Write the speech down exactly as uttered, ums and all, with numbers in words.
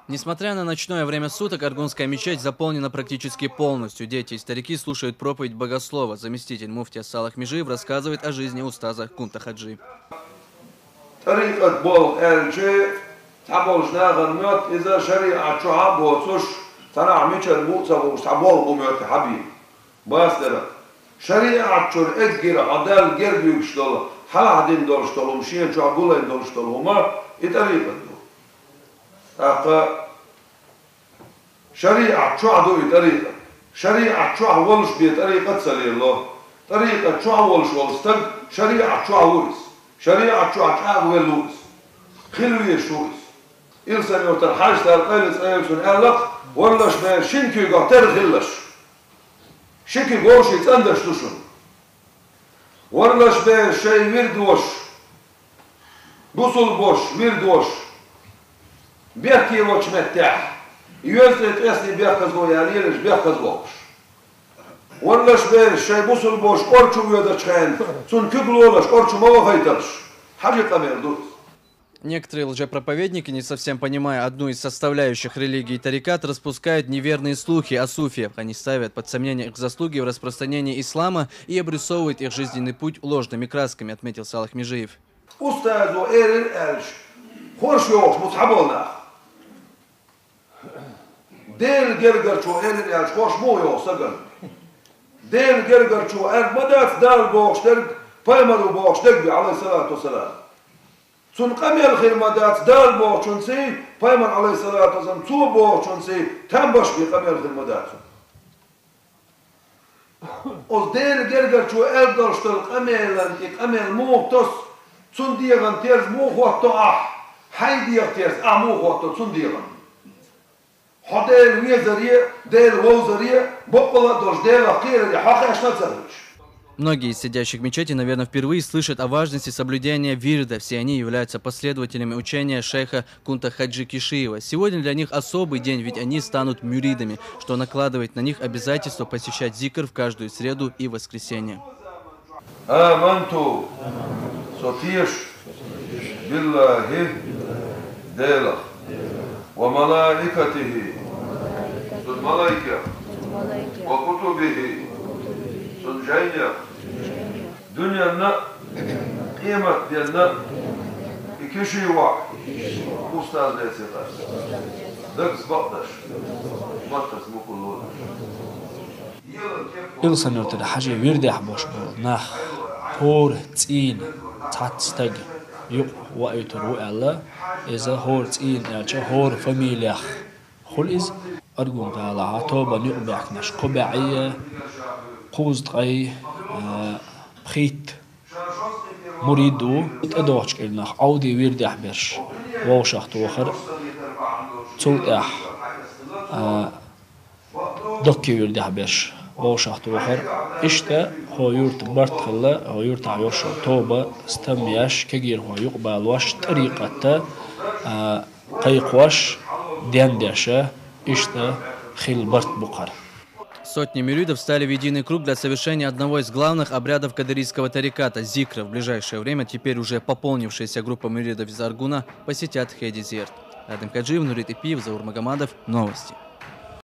Несмотря на ночное время суток, Аргунская мечеть заполнена практически полностью. Дети и старики слушают проповедь богослова. Заместитель муфтия Салах Межиев рассказывает о жизни устаза Кунта Хаджи. ТӀарикъат болх аьлча, цхьаболчу нахана моьтту иза шариӀат чохь а боцуш, цхьанхьа мичара бу а ца хууш, цхьа болх бу моьтту хьабийна. Бацдарах, шариӀат чуьра эггара хьо Далла герга вуьгуш долу, хьалха дина долуш долу хӀума, шена чохь гулайн долуш долу хӀума, и тӀарикъат ду. ТӀаккха шариӀат чохь ду и тӀарикъат. ШариӀат чохь волуш бен тӀарикъат ца лело. ТӀарикъат чохь волуш волу стаг шариӀат чохь ву иза. ШариӀат чохь чӀагӀвелла ву иза. Хила везаш ву иза. Илсхан-Юьртара Хьаьжас, Дала къайле цӀа йойла цунна, аьлла-кх: «Валлаш бен шина куьйгахь тера хилалаш. Ши куьг вовшийн цӀандаш ду шуна. Валлаш бен шайн вирдош, бусулбош, вирдош, бехке волчу меттехь, йоьзна тӀе ткъесний бехказло ян лелаш бехказлохуш. Валлаш бен шайн бусулбош кӀорчу воьдучу хенахь, цунна куьг лолаш, кӀорчу ма вахийталаш». Хьаьжин къамел ду иза. Некоторые лжепроповедники, не совсем понимая одну из составляющих религии тарикат, распускают неверные слухи о суфиях. Они ставят под сомнение их заслуги в распространении ислама и обрисовывают их жизненный путь ложными красками, отметил Салах Межиев. Устазо элира аьлча, хорша йогӀуш бу цхьаболу нах. Делан гергарчо элира аьлча, хорша муха йогӀу стагана? Делан гергарчо аьлла ма дац Дала бохуш дерг, пайхамаро бохуш дерг бен, Ӏалайхиссалату вассалам. Цунна къамел хир ма дац Дала бохучунций, пайхамар, Ӏалайхиссалату вассалам, цо бохучунций там беш бен къамел хир ма дац цунна. Оцу Делан гергарчо аьлла долуш долу къамелан тӀе къамел муха тосу, цунна дегӀан терза муха хӀотто ахь, хьайн дегӀан терза ахь муха хӀотто цунна дегӀан? Хьо Дела везаре, Дела вовзаре, баккъалла а долуш Делах кхераре хьо хешна а ца хилча. Многие из сидящих в мечети, наверное, впервые слышат о важности соблюдения вирда. Все они являются последователями учения шейха Кунта Хаджи Кишиева. Сегодня для них особый день, ведь они станут мюридами, что накладывает на них обязательство посещать зикр в каждую среду и воскресенье. Аманту, со теша, биллахи, Делах, ва малаикатихи, цуьнан малайкех, ва кутубихи, цуьнан жайнех, дуьненна а, къематденна а, и Кишиев воӀ, устаз лецира ас, дагца бакъдеш, маттаца мукъарло а деш. Илсхан-Юьртара Хьаьжин вирдехь болуш болу нах хӀора цӀийнан цхьацца стаг юкъа ваийтур ву аьлла, иза хӀора цӀийнан аьлча, хӀора фамилех хуьлу иза. Аргун-гӀалахь тобанан юкъабаьхкинарш кхо бӀе кхузткъе, а, пхийтта мурид ву, тӀедогӀучу кӀирнах Ӏовди вирдехь берш вовшахтохар, цул тӀаьхьа, а, Докки вирдехь берш вовшахтохар. Иштта хӀо юрта барт хилла, хӀо юртахь йолуш йолу тоба, стам еш, кегийрхой юкъабалош, тӀарикъатта, а, кхайкхош, ден деш, иштта хилла барт бу кхара. Сотни мюридов стали в единый круг для совершения одного из главных обрядов кадырийского тариката — зикра. В ближайшее время теперь уже пополнившаяся группа мюридов из Аргуна посетят Хейдизерт. Адам Хаджиев, Нурит Ипиев, Заур Магомадов. Новости.